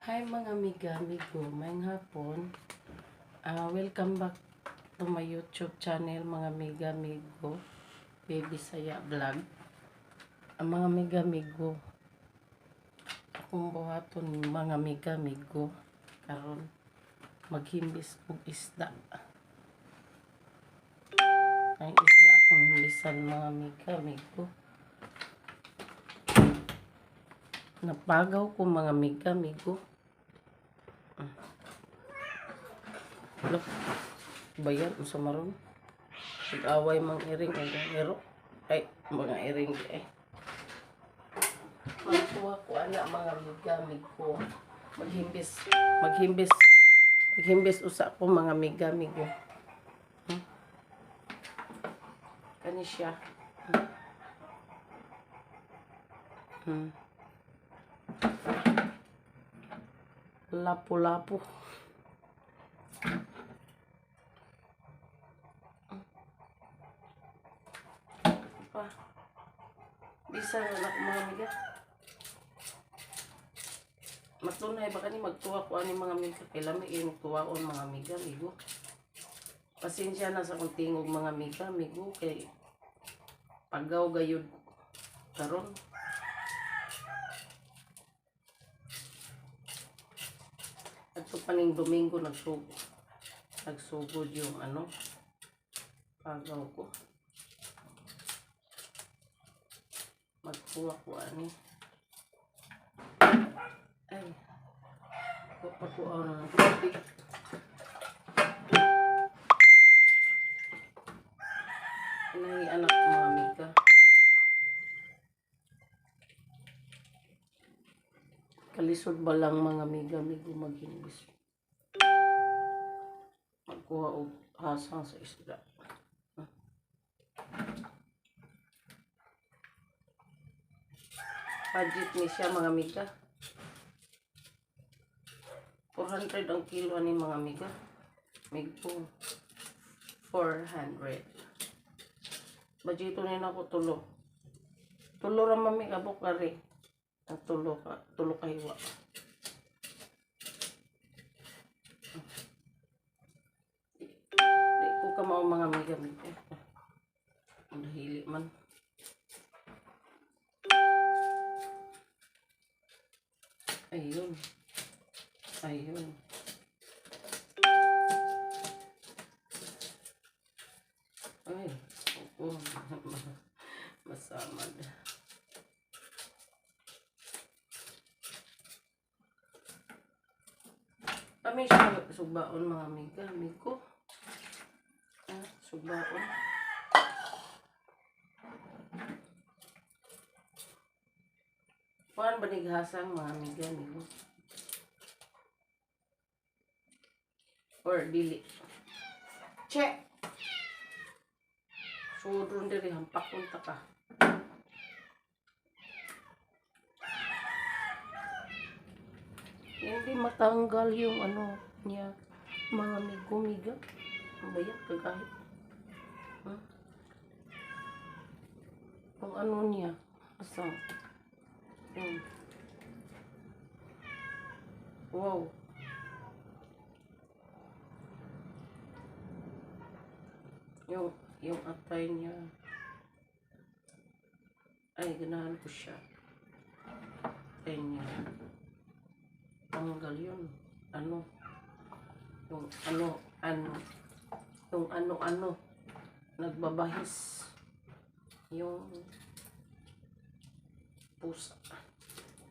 Hi mga amigo, mayang hapon. Welcome back to my YouTube channel mga amigo, Baby Saya Vlog. Mga amigo, akong buhaton mga amigo, karon maghimbis og isda. Ang isda akong himbisan mga amigo. Napagaw ko mga amigo. Look, bayan sa maron. Pag-away mang iring ang ero. Ay, mga iring eh. Magtuwa ko ana mga amigo. Maghimbis usa ko mga amigo. Kani siya. Lapu-lapu. Bisa na ako mga amiga. Matunay baka ni magtuwa ko ani mga amiga. Kailan may magtuwaon mga amigo. Pasensya na sa kong tingog mga amigo. Kay pagaw gayud karon. Ato paning Domingo nagsugod yung pagaw ko. Magkuha ko ani. Ay. Pakuha na ng tubig. Inay anak mga amiga. Kalisod ba lang mga amigo maghimbis. Magkuha og hasang sa isda. Budget ni siya mga amiga. 400 ang kilo ani mga amiga. Migpo 400. Budgeto ni nako tulo. Tulo ra mami kabok kare. Ang tulo ka hiwa. Di ko ka mao mga amiga. Ang dahili man. Ayun. Ay, oo. Masamad. Kami siya subaon mga amigo. Subaon. Kuan banighasang mga amigo. Or dili. Check. Sudron diri hampak punta ka. Hindi matanggal yung niya mga amigo. Ang bayan kagahit. Ang niya. Asang. Wow. Yung atay niya. Ay, ganahan ko siya. Atay niya. Tanggal yun. Yung nagbabahis. Yung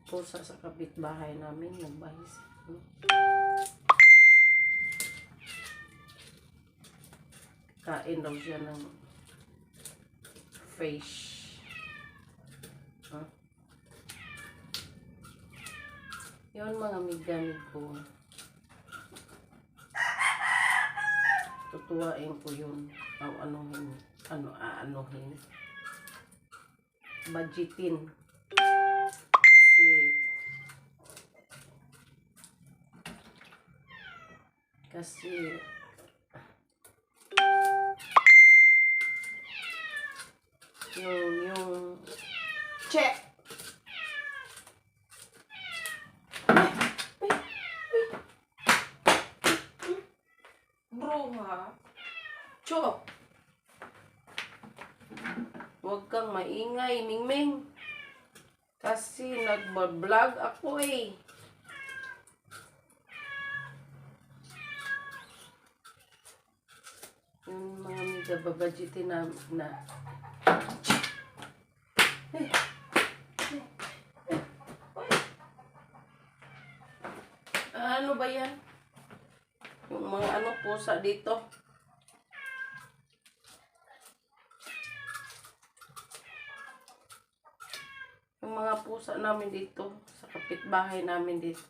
pusa sa kapitbahay namin, nagbahis. Kain daw siya ng fish. Yun mga amigo. Tutuwain ko yun. Aanohin. Budgetin. Kasi yung check. ingay, Mingming. Kasi nagbablog ako eh. Yung mga amiga babadgetin na. Ano ba yan? Yung mga ano pusa dito. Yung mga pusa namin dito. Sa kapitbahay namin dito.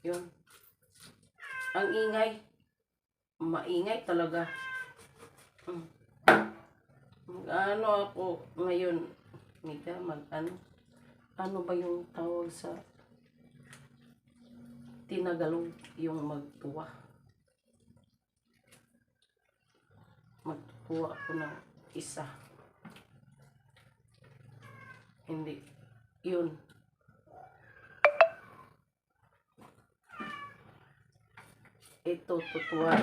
Yun. Ang ingay. Maingay talaga. Ano ako ngayon. Mika, ano ba yung tawag sa tinagalog? Yung magtuwa. Magtuwa ako ng isa. Hindi. Yun. Ito, tutuwa.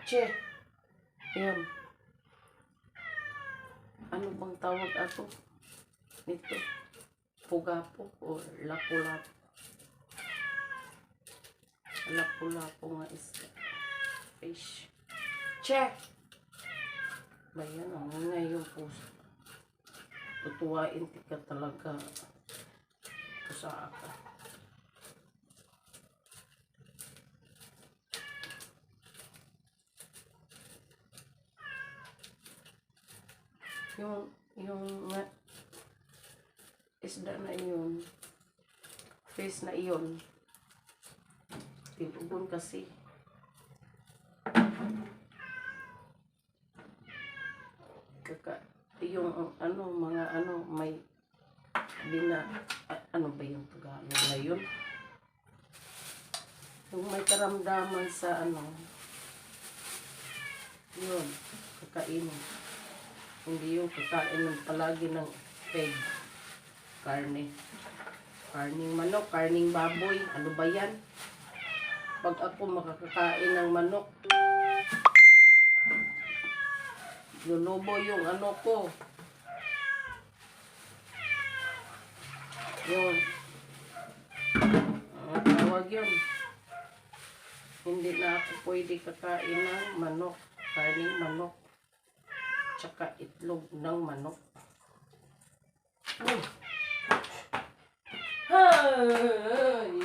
Che. Yun. Ano bang tawag ato? Nito. Pugapo o lapu-lapu. Lapu-lapu nga isda. Fish. Che. Bayan, ang ngay yung puso. Tutuwain ka talaga. Pusa ka. Yung isda na iyon, fish na iyon, tinugon kasi. Yung mga may ano ba yung Tagalog na yun? Yung may karamdaman sa yun, kakainin. Hindi yung kakain ng palagi ng peg. Karning manok, karning baboy. Ano ba yan? Pag ako makakakain ng manok, lulubo yung ko. Yun. Ang tawag yun. Hindi na ako pwede kakain ng manok. Karning manok. Tsaka itlog ng manok. Hay!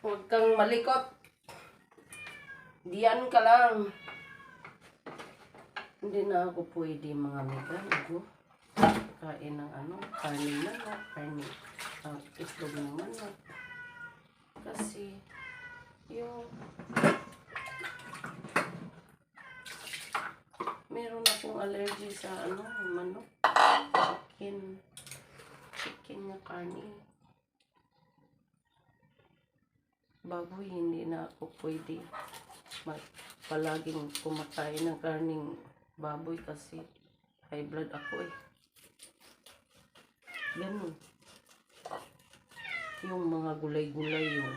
Huwag kang malikot. Diyan ka lang. Hindi na ako pwede mga amiga. Kain ng karning manok, itlog ng manok. Kasi yung meron akong allergy sa manok. Chicken na karne. Baboy, hindi na ako pwede palaging kumakain ng karning baboy kasi high blood ako eh. Ganun. Yung mga gulay-gulay yun.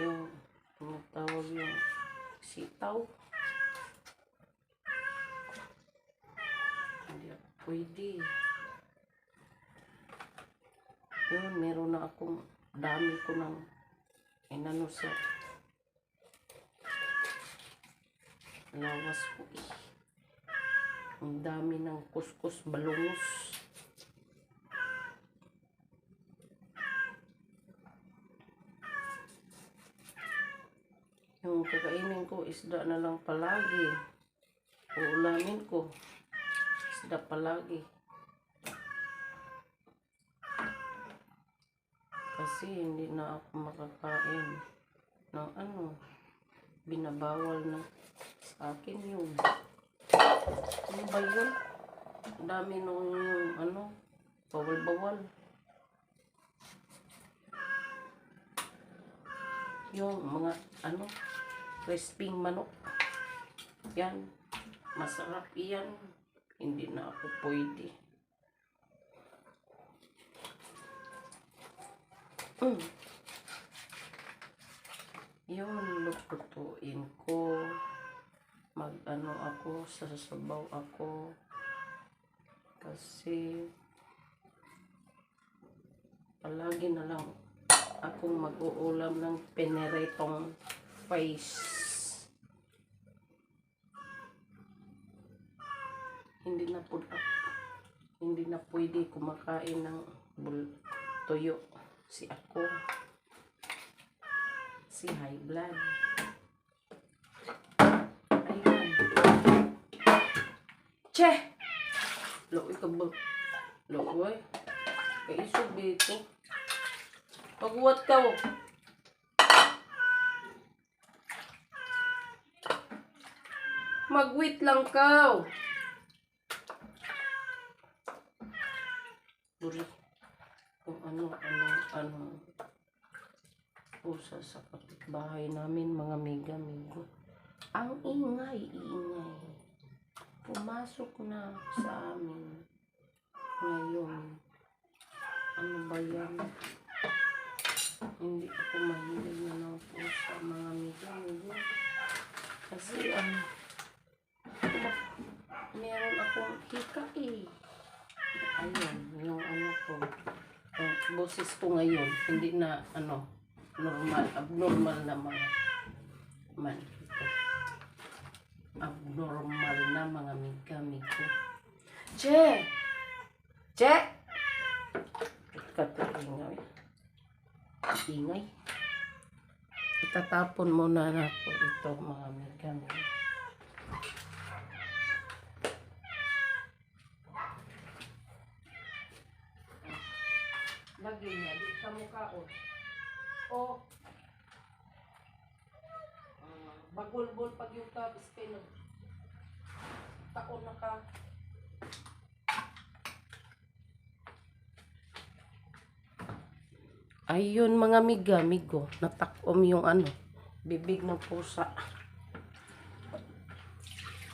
Yung tawag yung sitaw. Hindi ako pwede. Yun, meron na akong dami ko ng sa lawas ko eh. Ang dami ng kuskus balungos. Yung kakainin ko isda na lang palagi. Uulamin ko isda palagi. Kasi hindi na ako makakain ng binabawal na sa akin yun. Ano ba yun? Dami nung yung bawal-bawal. Yung mga crisping manok. Yan. Masarap yan. Hindi na ako pwede. Mm. Yun, lutuin ko. Mag-ano ako, sasabaw ako. Kasi, palagi na lang akong mag-uulam ng pineretong face. Hindi na pwede kumakain ng tuyo. Si ako. Si high blood. Ayan. Che! Lo'y ka ba? Lo'y. Kaisog dito. Pagwat ka o. Mag-wait lang ka o. Duri. Kung ano. Pusa sa kapitbahay namin, mga miga-migo. Ang ingay. Pumasok na sa amin. Ngayon. Ano ba yan? Hindi ako mahilig na ng pusa, mga miga-migo. Kasi, meron akong hika eh. Ayun, yung ano ko. Boses ko ngayon, hindi na, abnormal na mga ito. Abnormal na mga miga-migo. Che! Ingay. Itatapon muna na ako ito, mga miga-migo. Lagi niya, di sa mukha o. Bagulbol pag yung kabis kayo taon na ka. Ayun mga miga-migo, natakom yung bibig ng pusa.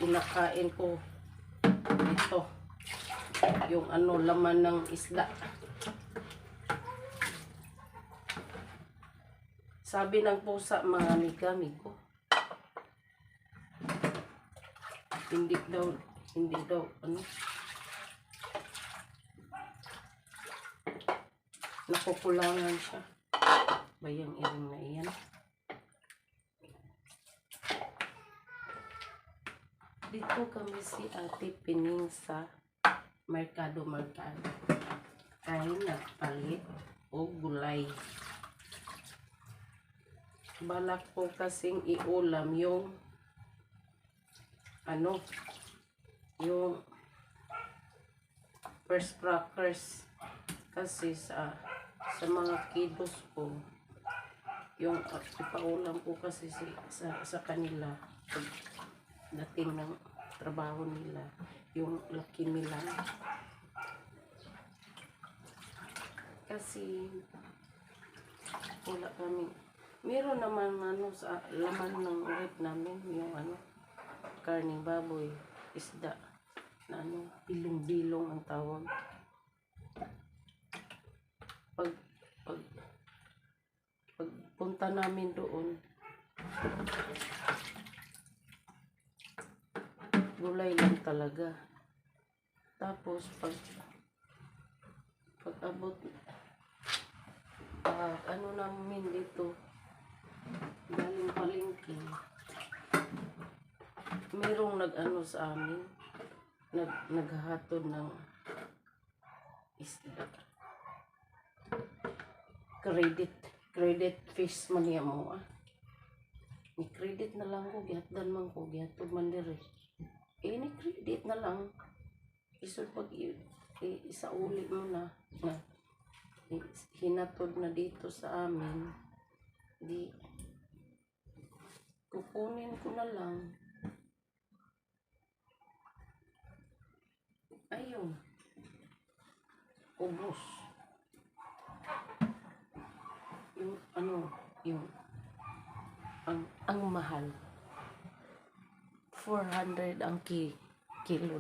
Kinakain ko ito, yung laman ng isda. Sabi ng pusa, mga miga-migo, hindi daw, nakukulangan siya. Bayang iring na iyan. Dito kami si Ate Pining sa Merkado. Kain nagpalit o gulay. Balak ko kasing iulam yung yung first crackers kasi sa mga kiddos ko, yung ipaulam ko kasi sa kanila pag dating ng trabaho nila, yung laki nila kasi wala kami. Meron naman sa laman ng rep namin yung karning baboy, isda na bilong-bilong ang tawag. Pag punta namin doon, gulay lang talaga. Tapos pag abot namin dito galing palengke, merong sa amin, naghahatod ng isda. Credit fish man niya mo ni credit na lang ko, gihatdan man ko, gihatod man dire. Ni credit na lang. Isod pag isa uli mo na hinatod na dito sa amin, di kukunin ko na lang. Ayun, ubos yung ang mahal, 400 ang kilo.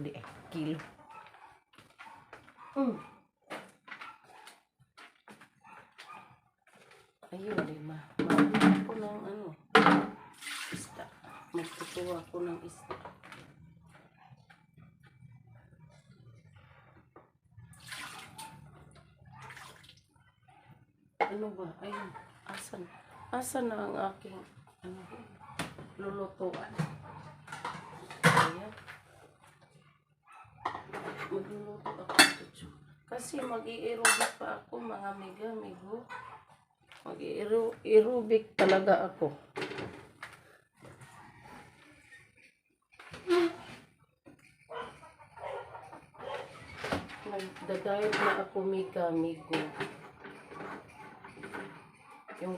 Ayun, lima. Magtutuwa ko ng ano, isda. Magtutuwa ko ng isda. Ano ba? Ayun. Asan? Asan na ang aking ano, lulutuan? Ayan. Magluluto ako. Kasi mag-i-aerobic pa ako, mga amigo. Mag-i-aerobic talaga ako. Nagdadayot na ako, amigo. Yung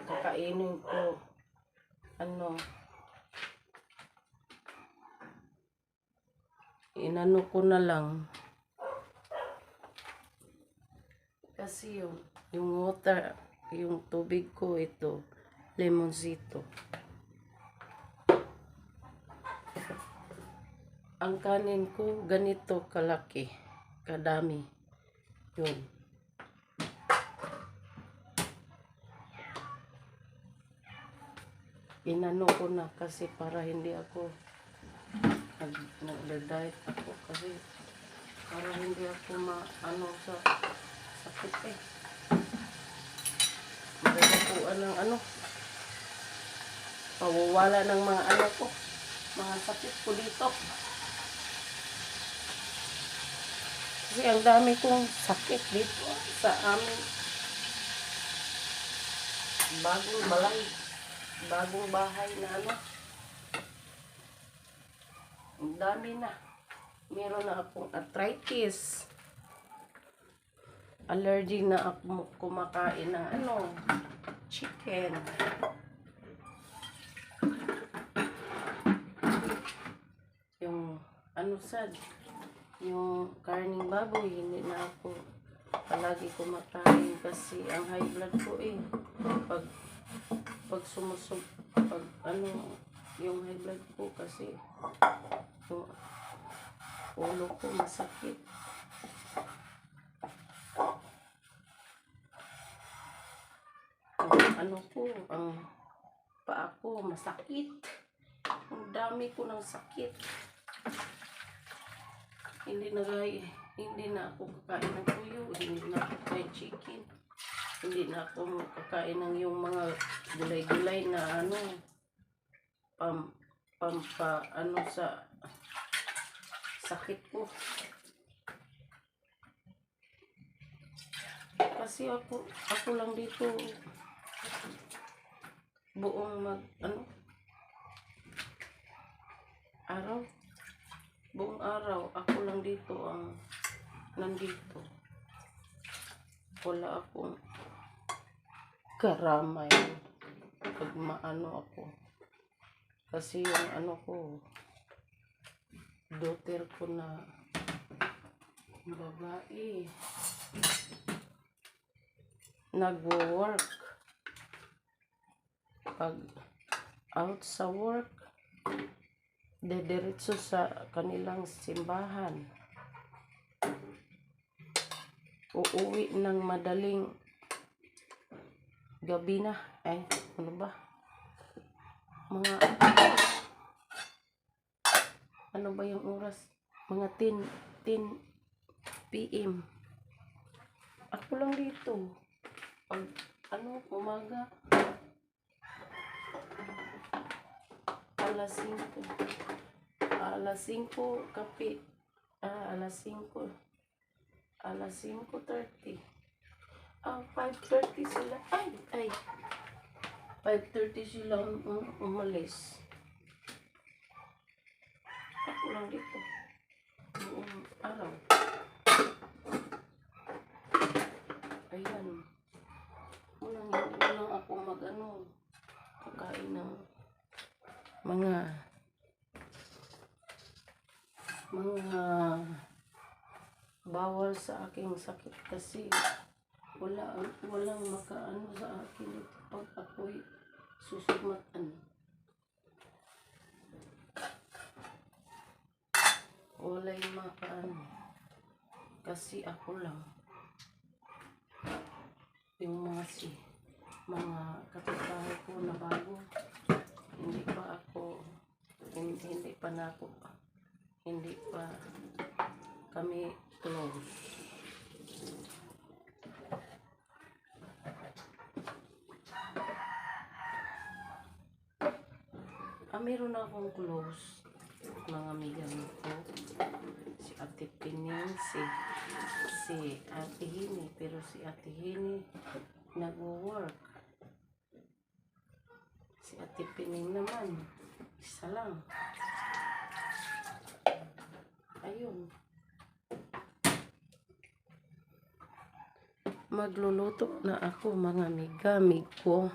kakainin ko, ano, inano ko na lang. Kasi yung water, yung tubig ko ito, lemonsito. Ang kanin ko, ganito kalaki, kadami. Yun. Inano ko na kasi para hindi ako nagda-diet ako kasi para hindi ako sa sakit eh. Magagapuan ng pawawala ng mga mga sakit ko dito. Kasi ang dami kong sakit dito sa amin. Bagong bahay na ang dami na. Meron na akong arthritis. Allergy na ako kumakain ng chicken. Yung yung karning baboy, hindi na ako palagi kumakain kasi ang high blood ko pag sumusog, yung high blood ko kasi yung ulo ko masakit. Ang paa ko masakit. Ang dami ko ng sakit. Hindi na ako kakain ng tuyo, hindi na ako kakain chicken. Hindi na ako kakain ng yung mga gulay-gulay na sa sakit ko. Kasi ako lang dito buong buong araw ako lang dito ang nandito. Wala akong karamay pag ako. Kasi yung ko, daughter ko na babae nagwo-work. Pag out sa work, dediretso sa kanilang simbahan. Uuwi ng madaling gabi na. Ano ba? Ano ba yung oras? Mga 10 PM. Ako lang dito. Pag umaga, alas 5 kape. Alas 5:30. 5:30 sila. 5:30 sila umalis. Ako lang dito. Buong araw. Ayan. Hindi lang ako kakain ng mga bawal sa aking sakit kasi walang makaano sa akin ito pag ako'y susugmatan. Walay makaano kasi ako lang yung mga mga kapitbahay ko na bago. Hindi pa ako, hindi pa na ako, hindi pa kami close. Meron akong close mga amiga ko. Si Ate Pining, si Ate Hini. Pero si Ate Hini nag-work. Si Ate Pining naman, isa lang. Ayun. Magluluto na ako mga amiga ko.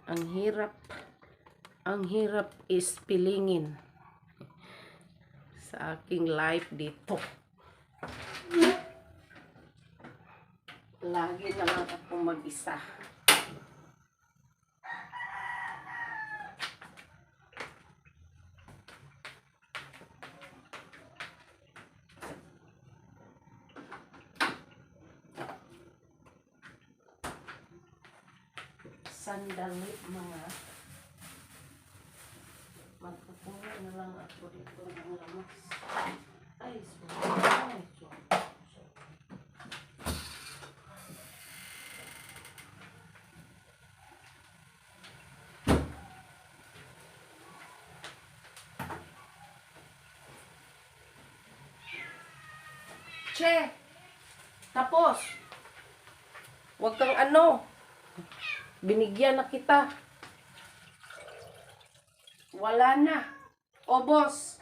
Ang hirap is pilingin sa aking life dito. Lagi na lang ako mag-isa. Sandali mga magpupuno na lang ako dito ng lamas. Ay, sorry. Che! Tapos! Huwag kang binigyan na kita. Wala na. O, boss.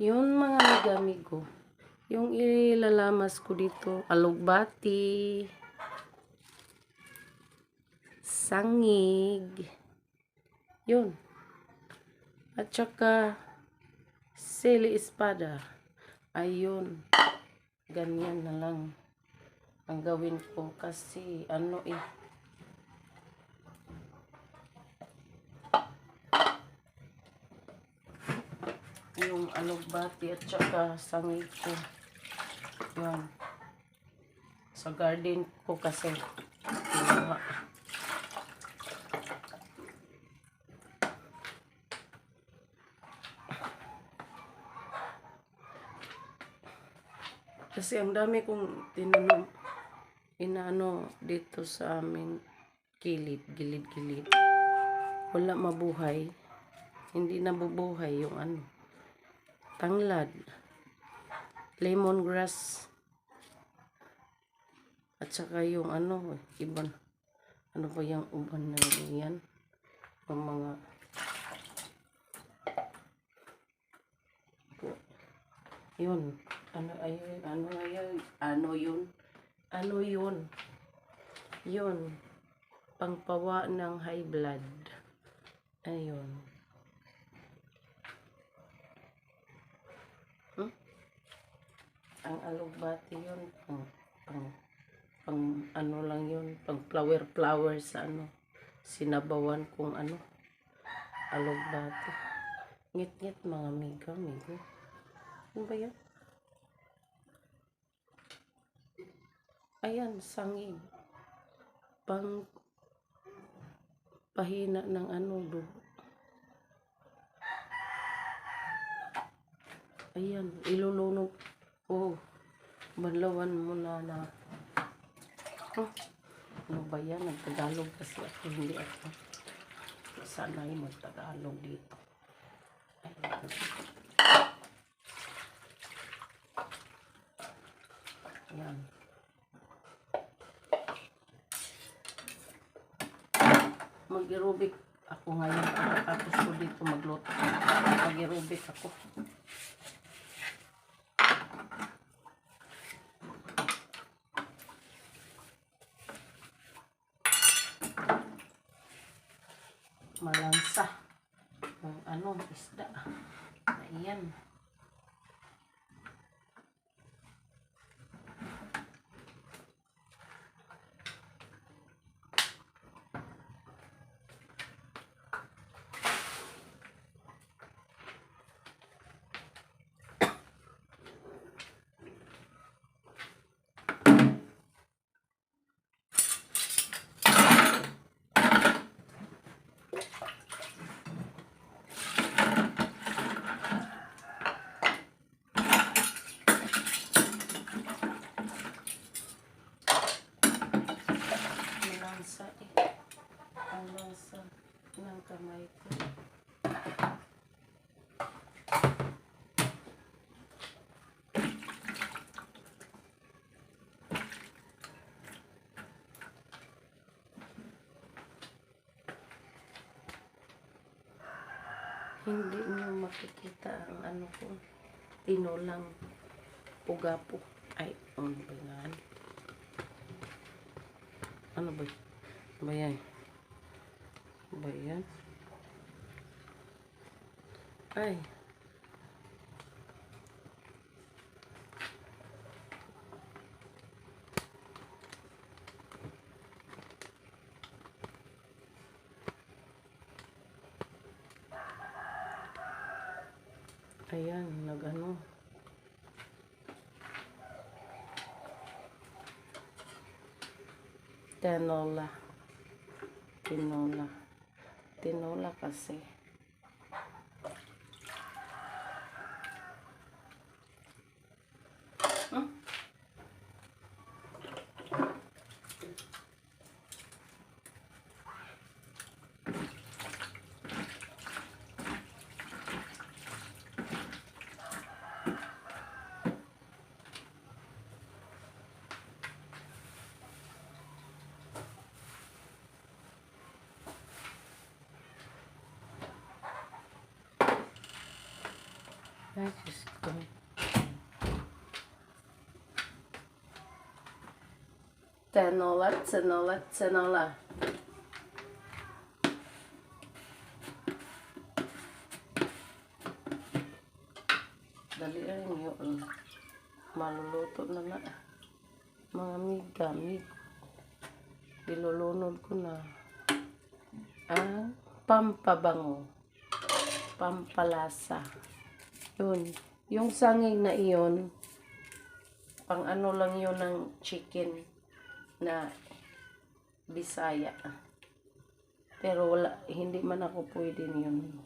Yun mga amigo, yung ilalamas ko dito, alugbati, sangig, yun. At saka, sili espada. Ayun, ganyan na lang ang gawin ko kasi yung alugbati at saka sangig ko. Yan. Sa garden ko kasi. Kinuha. Kasi ang dami kong tinanom, dito sa aming gilid. Wala mabuhay. Hindi nabubuhay yung tanglad, lemongrass, at saka yung iban, pa yung uban na yan, yung mga yun, yun, pangpawa ng high blood, ayun. Ang alugbati yun, pang lang yun, pang flower sa sinabawan kong alugbati. Ngit mga amigo. Ano ba yan? Ayan, sangig. Pang pahina ng dugo. Ayan, ilulunod. Oh, banlawan mo na. Oh, ano ba yan? Nagtagalog kasi ako. Hindi ako sanay magtagalog dito. Ayan. Ayan. Mag-aerobic ako ngayon. Pagkatapos ko dito magluto. Mag-aerobic ako. Malansa. Yung isda. Ayan. Malansa eh. Ang lansa ng kamay ko. Hindi niyo makikita ang ano ko. Tinolang pugapo. Ay, ano ba yan? Ano ba? Ano ba yan? Ano ba yan? Ay. Ayan, nag-ano. Tinola. Tinola. Tinola kasi. Ay, Diyos ko. Tinola, tinola, tinola. Dali rin yun. Maluluto na na. Mga miga. Ilulunod ko na ang pampabango. Pampalasa. Yun. Yung sanging na iyon, pang ano lang yun ng chicken na Bisaya. Pero wala, hindi man ako pwede yun.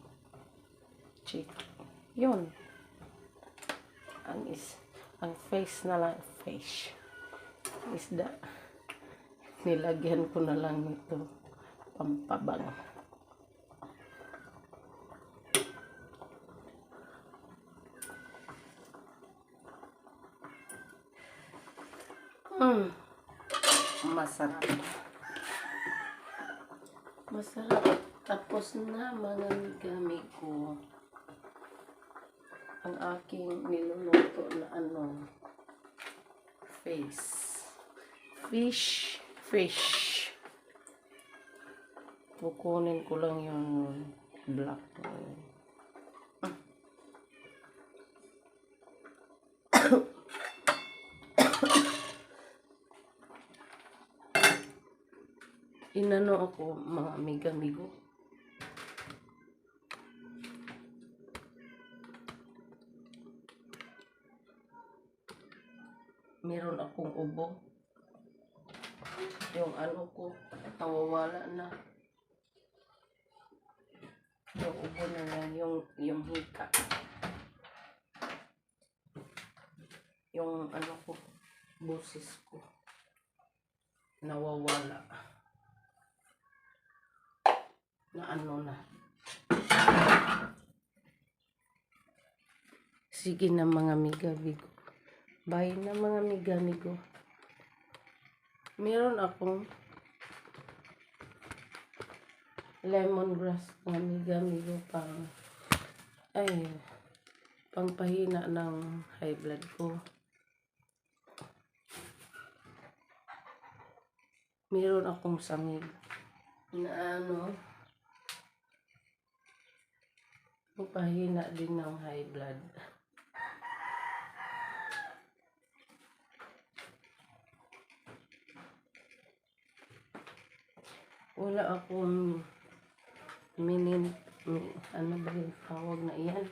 Chicken. Yun. Ang face na lang, fish. Isda. Nilagyan ko na lang nito pampabango. Masarap. Masarap. Tapos na mga gamit ko ang aking niluluto na fish. Kukunin ko lang yung black. Inano ako mga amigo. Meron akong ubo. Yung ano ko, nawawala na. Yung ubo na yan, yung hika. yung ano ko, boses ko nawawala na ano na. Sige na mga miga-migo. Bye na mga miga-migo. Meron akong lemongrass mga miga-migo pangpahina ng high blood ko. Meron akong sangig na pangpahina din ng high blood. Wala akong ano ba yung tawag na iyan?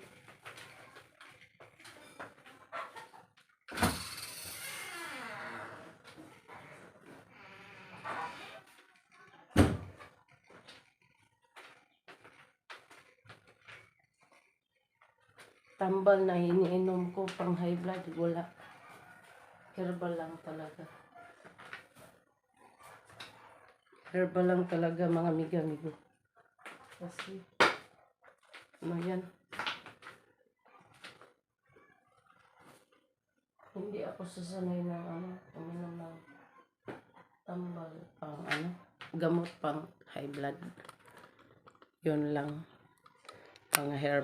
Tambal na iniinom ko pang high blood, wala. Herbal lang talaga. Herbal lang talaga mga miga-migo. Kasi, ano yan? Hindi ako sasanay ng uminom ng tambal pang gamot pang high blood. Yun lang, pang herbal.